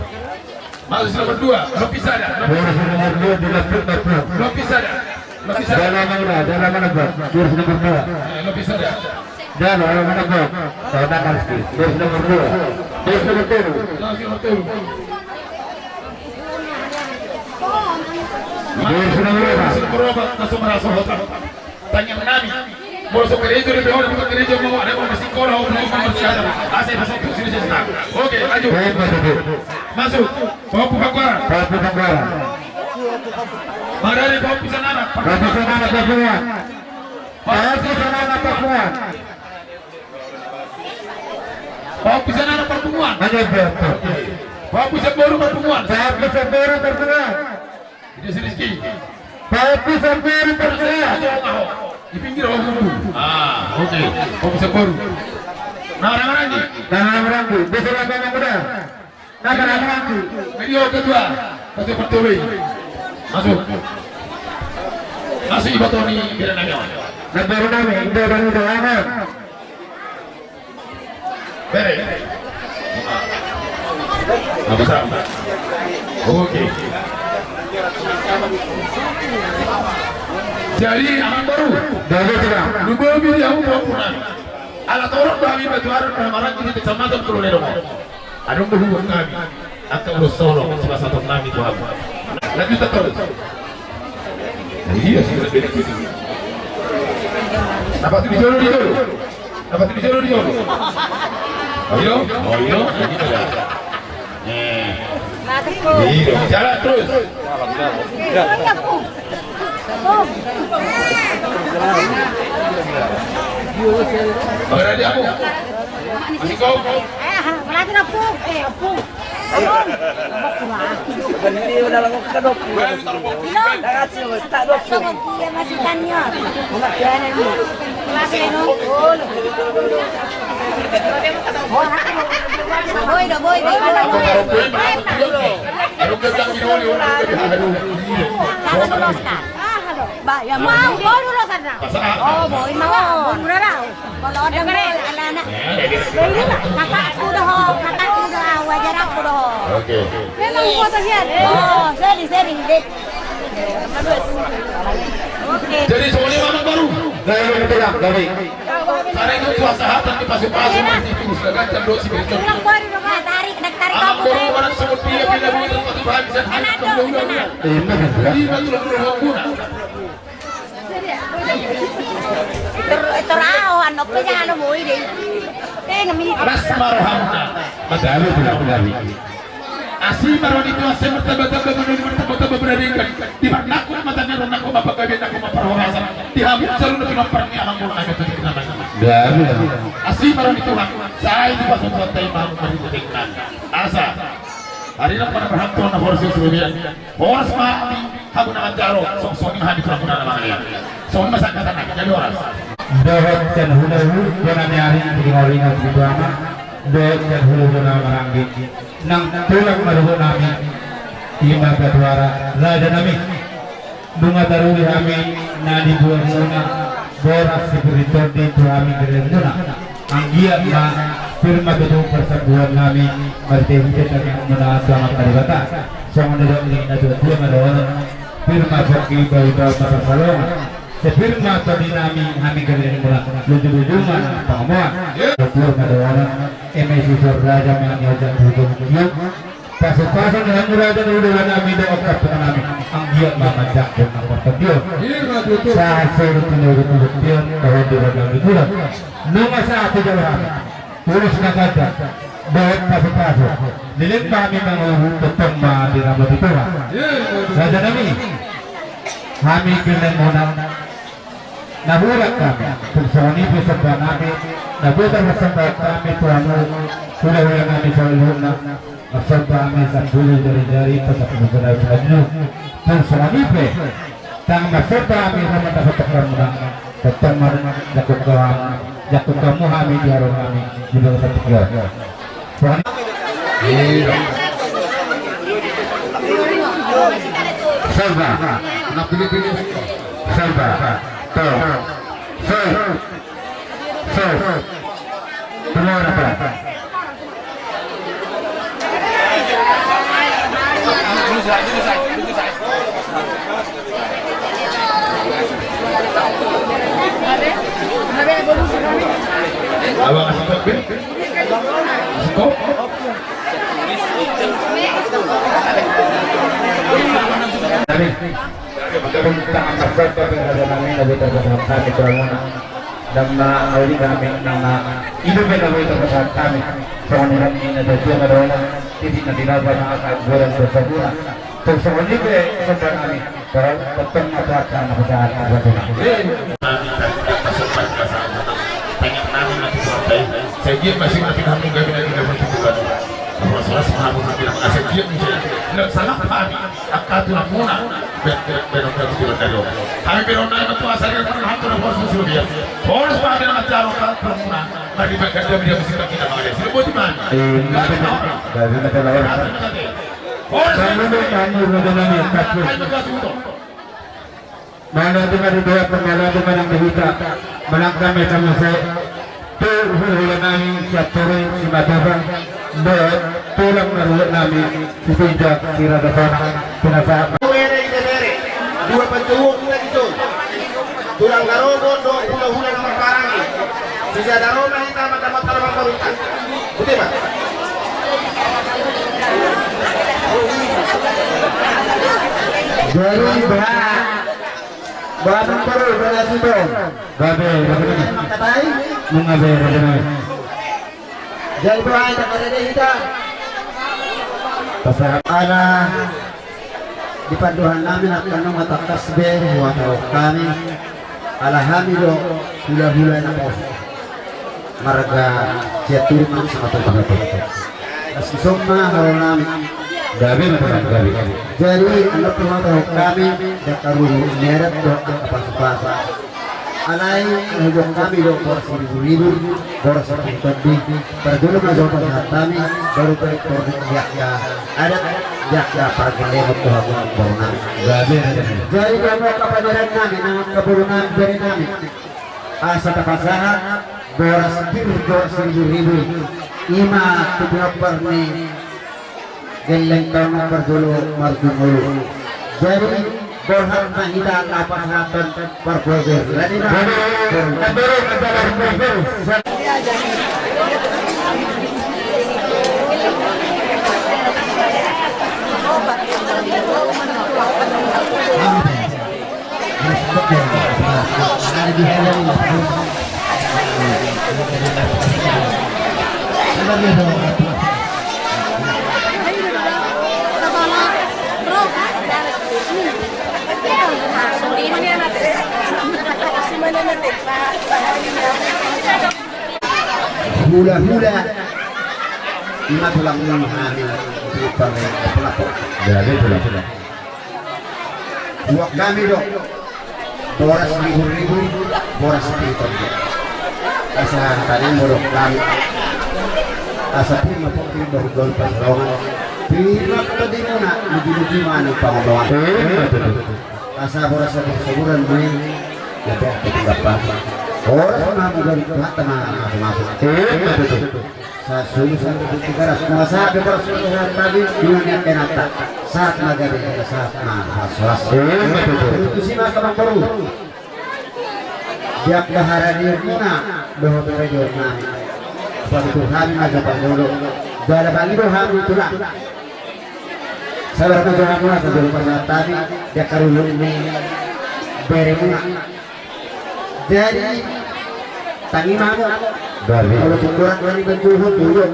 Masuk nomor dua, Lopi sada. Boru nomor dua di Lopi, Lopi. Lopi sada. Lopi sada. Dalam mana? Dalam mana, Bang? Boru nomor dua. Eh, Lopi sada. Dalam mana, Bang? Tahu tak, Rizky? Boru nomor dua. Boru nomor tolu. Masuk nomor tolu. Boru nomor dua. Boru nomor dua, masuk merasa hotel. Tangiang nami. Molo so gereja di Beora, bukan gereja mau ada mau masih kola, mau mau masih ada. Asal masuk ke sini, sini. Oke, lanjut. Baik, Pak Guru. Masuk. Pahompu panggoaran. Pahompu panggoaran. Mana ada pahompu sian anak? Pahompu sian anak Papunguan. Pahompu sian anak Papunguan. Pahompu sian anak Papunguan. Hanya berapa? Pahompu sian boru Papunguan. Pahompu sian boru Papunguan. Ide si Rizky. Pahompu sian boru Papunguan. Di pinggir ho. Ah, oke. Pahompu sian boru. Na marhaha maranggi. Na marhaha maranggi. Bisa lagi yang muda. Na marhaha maranggi. Media ketua. Ketua Pertobei. Masuk. Masuk iboto ni bere nami on. Na bere nami, bere nami on. Bere. Apa sa? Oke. Jadi, amang boru. Boru, Tulang. Lumobi di hamu pahompu nami. Ala torop do hami Batuara, marhaha maranggi di Kecamatan Pulo Ledong. Adong do hubuan nami. Angka ulos solo, sipasahaton nami tu hamu. Lanjut terus. Iya, sudah beda. Dapat di jolo, di jolo. Dapat di jolo, di jolo. Oh, iya? Oh, iya? Iya, jalan terus. Berarti aku. Masih kau? Eh, berarti aku. Eh, aku. Ayo. Bukan ini udah lama kita dok. Belum. Iya, masih tanya. Masih anu. Boi, boi, boi. Aduh, aduh, aduh. Ba, ya mau, mau dulu sana. Oh, boi, mau. Murah lah. Kalau ada mau, anak-anak. Beli lah. Kakak udah, kakak udah, wajar aku. Oke. Memang foto hian. Oh, sorry, sorry. Oke. Jadi, soalnya memang baru. Nah, ini betul lah, Gabe. Karena itu puasa hatan di pasu-pasu masih itu sudah ganjang dosi berikut. Ulang baru dong, Pak. Tarik, nak tarik. Anak aku, baru Pak. Orang semut dia pindah bumi tempat Tuhan bisa hanya. Enak dong, enak. Lima tulang berhubungan. Tor, tor aho, ano pe jalo moi de. Eh, ngemi. Ras ma rohamuna. Madalu tulang Gabe. Asi ma roha ni Tuhan sai martamba-tamba, martamba-tamba, martamba-tamba. Di parnangkok mata ni roha nangkok ma panggabean, nangkok ma parhorasan. Di hamu jalo na pinompar ni amang boru na gabe tu di kenangan. Gabe. Asi ma roha ni Tuhan. Sai di pasu-pasu tai ma marhite dengan. Asa. Ari na pada berhak Tuhan na horas di seluruh. Horas ma hami, hamu na manjalo, songon i ma hami tulang muna na mangalean. Songon i ma sangkatan nami, jadi horas. Dohot sian hula-hula, bona ni ari, di ringot-ringot di tuama, dohot sian hula-hula na maranggi. Nang tulang marhula nami, ima patuara, raja nami. Nunga taruli hami, na dibuat muna, boras sipir ni tondi tu hami gelleng muna. Anggiat ma pir ma tutu parsambuan nami marhite-hite tangiang muna tu Amanta Debata. Songon nidok ni natuatua ma dohonon, pir ma pongki bau-bau ma parsalongan. Sai pir ma tondi nami hami gelleng muna, luju-luju ma nang pangomoan. Pir ma dohonon, eme sisor raja ma ni ojak tu hujung. Pasu-pasu ni hamu raja ni hula-hula nami dohot kampung nami. Anggiat ma manjangkon nang martondion. Sahat solu tu lolo tu tion, dohot di raja ni hula. Nunga sahat tu jolo hami. Ulos na ganda. Dohot pasu-pasu. Leleng ma hami mangolu, tongtong ma diramoti Tuhan. Raja nami. Hami gelleng muna. Na hurang hami, tung songon i pe somba nami, na boi tarsomba hami tu hamu, hula-hula nami saluhutna, marsomba hami sampulu jari-jari, pasampulu jari saluhut. Tung songon i pe, ndang marsomba hami, ndang mandapot tokar muna, tongtong ma, jangkon hamu, jangkon hamu hami di haroan nami, di bagasan tingki on. Salva. Nak pilih-pilih. Salva. Tuh. Sir. Sir. Keluar apa? Abang kasih kopi. Kasih kopi. Dari, dari tangan kasar, tapi ada namanya, ada terpaksa kami tuan. Ndang na auli hami, ndang na ido pe na boi tapasahat hami. Songon i ma na tuatua ma dohonon, titik na tinapu ma angka godang dosa muna. Tung songon i pe somba nami, tongtong ma tu angka na pasahat na patuna. Nami tadi pasopan pasahat tangiang nami na tu Tuhan tai. Sai dia masih na pinahamu gabe na di dalam tubuh kami. Horas-horas ma hamu hami na mangasa dia muse. Ndang sangap hami. Angka tulang muna, be-, be-, benon na tu tulang na do. Hami benon na tu asa dia pun hantu na horas susu dia. Horas ma hami na manjalo angka tulang muna. Mari bangga dia dia musik kita mangale. Sudah buat iman. Eh, dari mata lawan. Horas ma hami. Mana tu mari dua pemala tu manang di hita. Manang kami sama saya. Tu hula-hula nami, Sianturi, Simatupang, dohot tulang na ruhut nami, Sitinjak, Siragasana, pinasahat. Bere, bere, dua pancunguk lagi tu. Tulang Garobo, dohot hula-hula na marparange. Sisada ro ma hita, mata-mata na marparange. Betul, Pak? Jadi, Pak. Babi baru berhasil dong. Babe, babe. Makatai? Nunga be, babe. Jadi doa kita pada deh kita. Pasahat. Ala di pandohan nami na kanu matakas be, muat hami. Ala hami do hula-hula na pos. Marga Sianturi ma Simatupang. Asi somba halo nami. Gabe ma tulang gabe. Jadi, anak rumah tahu kami, dakar rumah neret do angka pasu-pasu. Alai, anak rumah kami do boras ribu-ribu, boras ribu tondi. Parjolo ma jolo pasahat kami, baru balik produk diakka adat, diakka pargeleman tu hamu boru nami. Gabe, gabe. Jadi, kamu angka pangeran nami, nang angka boru nami, jadi nami. Asa tapasahat boras pir do saribu-ribu. Ima tu pinompar ni Gelleng tong parjolo marjolo. Jadi, borhat ma hita na pasahathon parboru. Jadi, ma. Hula-hula. Ima tulang ni hami. Tulang. Jadi tulang. Buat kami do. Boras ribu-ribu, boras piton do. Asa tadi modok kami. Asa pir ma pokir dohot dohot pasarongan. Pir ma tadi muna, muji-muji ma nang pangomoan. Asa boras sabur-saburan main. Ya, ya, ya, ya, ya. Boras ma muda di Tuhan tama masuk-masuk. Sasulu satu tiga ras. Masa ada boras tadi, dengan yang kena tak. Sahat ma gabe, sahat ma las-las. Tusi ma tama boru. Dia pahara di muna, dohot rejo nami. Patutur hami ma japa jolo. Jala bali do hami tulang. Sabar ma jo hami ma, sabar ma jo hami. Dia karulun ni bere muna. Jadi, tangi ma hamu. Gabe. Kalau tukuran dari bentuk hukum,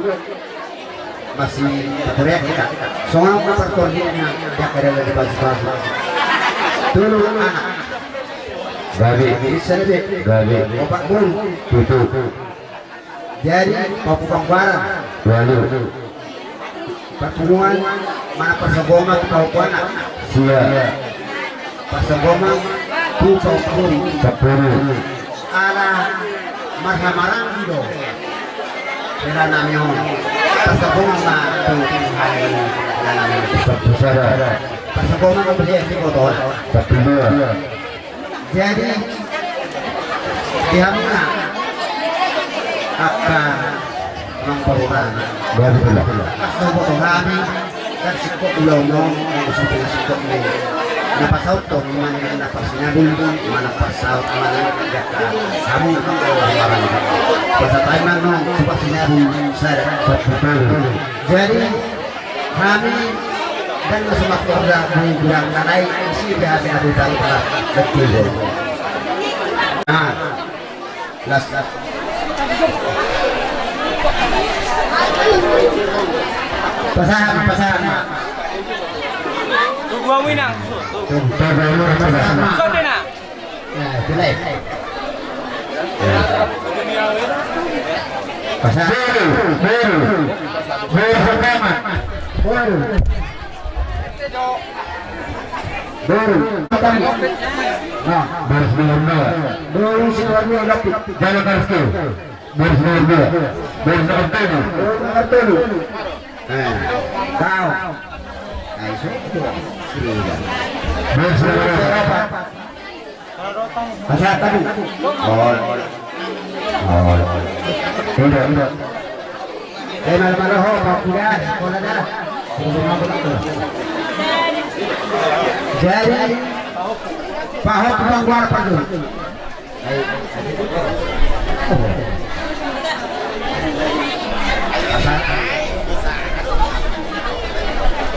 masih terkoreksi, Kak. Soalnya partorninya, dia kada lagi bagus-bagus. Tolu anak. Gabe. Bisa deh. Gabe. Opat bulu. Tutu. Jadi, pahompu panggoaran. Walu. Parpunguan, manang parsombuan tu pahompu anak. Sia. Parsombuan tu pahompu. Sampulu. Ala marhaha-maranggi do. Hela nami on. Parsombuan ma tu hela nami on. Sampulu sada. Parsombuan ma tu hela nami on. Sampulu dua. Jadi, di hamuna angka nang parumaen. Baru pula. Pas na boto hami, kan singkop ulaon on, nang sude singkop ni. Na pasaut on, manang na parsinabul, manang pasaut, manang jaka hamu, manang pasaut, manang tu parsinabul, sada. Jadi, Hami dan na so mangkorja di bulan na lain, isi di hami na butang pernah betul. Nah, las, las. Pasahat ma, pasahat ma. Tunggu, tunggu, tunggu, pasahat ma. Nah, itu lah. Pasahat. Boru, boru. Boru Sangkaman. Boru. Boru. Nah, boru Sinuhun. Boru Sinuhun, Lopi. Jalan Karstu. Boru Sinuhun. Boru Sinuhun. Boru Sinuhun. Eh. Kau. Nah, itu. Boru Sinuhun. Pasahat tadi. Oh. Oh. Tidak, tidak. Eh, malam-malam ho, Pak Kuda, sekolah dah. Jadi, Pak Ho, Pak Kuda, Pak Kuda.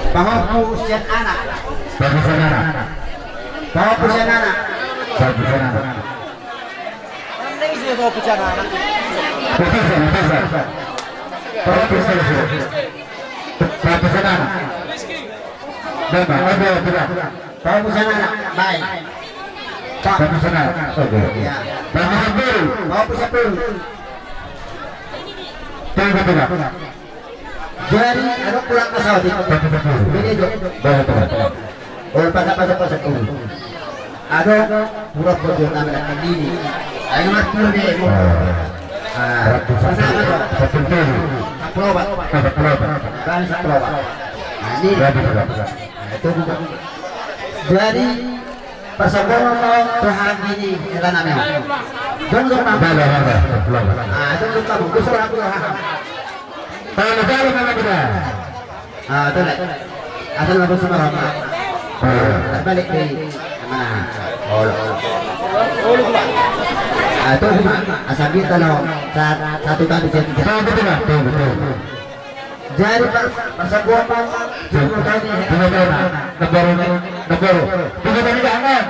Pak Ho, Pak Kuda, anak. Pak Kuda, anak. Pak Ho, Pak Kuda, anak. Pak Kuda, anak. Pahupusan anak. Baik. Pahupusan anak. Oke. Ya. Pahupusan boru. Pahupusan boru. Tunggu, tunggu. Jadi, adong kurang pesawat ini. Beda jo. Baik, baik. Oh, pasahat, pasahat, pasahat. Adong pura pojo nami na kandini. Ayo, Mas, pura deh. Ah, pasahat, pasahat. Sapuluh opat. Sapuluh opat. Bang, sapuluh opat. Nah, ini. Baik, baik. Nah, itu bukan. Jadi, pasahat ma tu hami ni, hela nami. Dong, dong, dong. Baik, baik, baik. Sapuluh opat. Ah, dong, dong, dong. Dong, dong, dong. Kalau jalan, mana kita? Ah, tole. Asal lagu sama Roma. Terbalik di mana? Olo. Ah, tu ma. Asal kita lo. Sa-, satu kali jadi. Betul, betul, betul, betul. Jadi, Pak, masa gua mau. Betul, betul. Betul, betul. Negoro, negoro. Tiga kali jangan.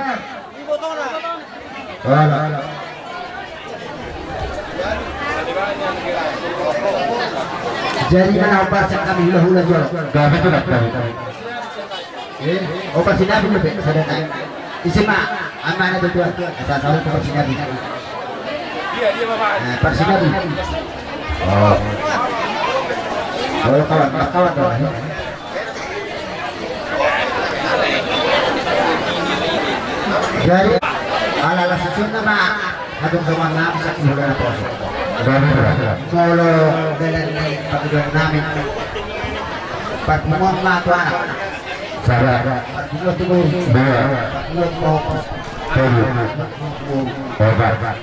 Jadi mana operasi kami hula-hula jual? Gak betul lah. Eh, operasi nabi juga, saudara. Isi mak, aman itu tuan. Asal selalu operasi nabi. Eh, operasi nabi. Oh. Oh, kawan, kawan, kawan. Jadi, ala-ala susunna ma, hatung songon nami saki hula na poso. Molo dalan ni pangidoan nami. Parpunguan ma tu anak. Sada. Parpunguan tu boru. Dua. Parpunguan tu boru. Tolu. Opat.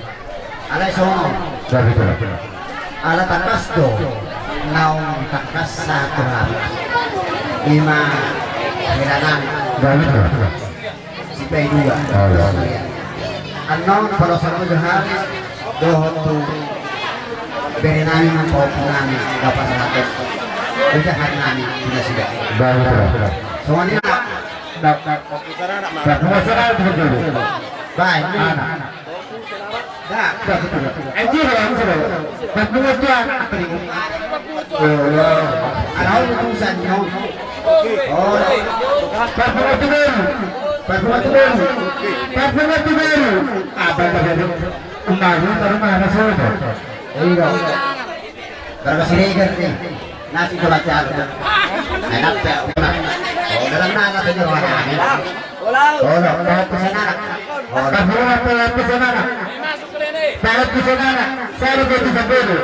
Alai songon. Gabe tu. Ala tangkas do naung tangkas sahat tu hami. Ima hela nami. Gabe tu. Sipai dua. Annon palosan tu hami dohot tu bere nami, mangkopi nami, bapa sahabat. Ujahan nami tu nasida. Gabe tu. Songon i. Baik. Anak. Anjir, anjir. Parpunguan tu anak. Oh, ya. Anak utusan, no. Oh, parpunguan tu boru. Parpunguan tu boru. Parpunguan tu boru. Apa tadi? Kembali ke rumah, anak sudah. Iya. Berapa sih, Ger, nih? Nasi coba calo. Enak ya. Oh, dalam mana tuh, orang? Oh, no, pahat tu songon anak. Oh, no. Pahat tu songon anak. Pahat tu songon anak. Saya udah bisa dulu.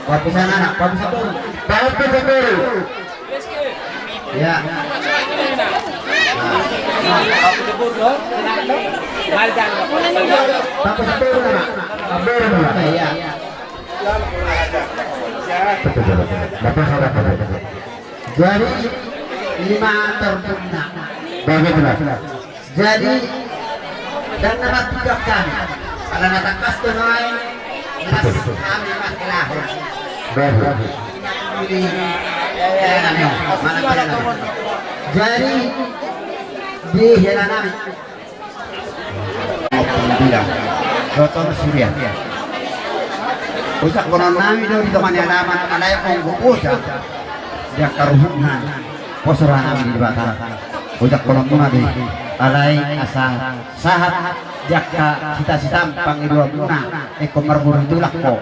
Pahat tu songon anak, pahat tu songon anak. Pahat tu songon anak. Ya. Pahat tu songon anak. Pahat tu songon anak. Iya. Jadi, lima tertunda. Bagus, Mas. Jadi, dan nama tiga kami. Ala na tangkas tu nai, nas kami makilaho. Bagus. Jadi, mana pada nama. Jadi, di hela nami. Bilang, Doktor Surya. Usak konon nami do di teman alaman, alai onggo usak. Dia karuhutna. Poso roha nami di Debata. Usak konon muna di. Alai asa sahat jaka sita-sita pangidoan muna. Eko marmuru tulak ko.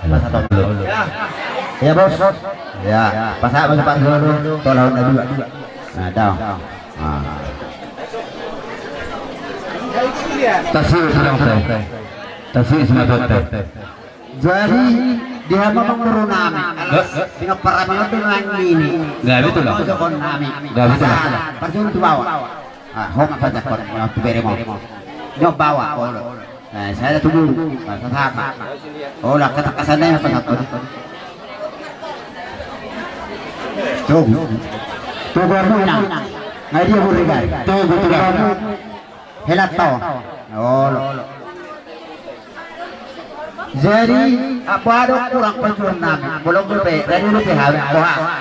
Masa tahun dulu. Ya, Bos. Ya, pasahat masa Pak dulu. Tolong dua. Nah, down. Ah. Tasik, Sinang, teh. Tasik, Sinang, teh. Jadi, di hama manguru nami. Alas, dengan parami itu nang ini. Gabe tu, lah. Mau jokon nami. Gabe tu, lah. Asal, parjolo tu bawa. Ah, homa pajakon, tu bere mau. Nyo bawa, olo. Eh, saya tunggu. Nah, sasama. Oh, lah, kata kasarnya apa satu? Tunggu. Tunggu, aku menang. Ngai dia buri, kan? Tunggu, tunggu. Hela to. Oh, lo. Jadi, apa ada kurang perjuangan nami? Belum berpe-, ready berpe-, ha, ha.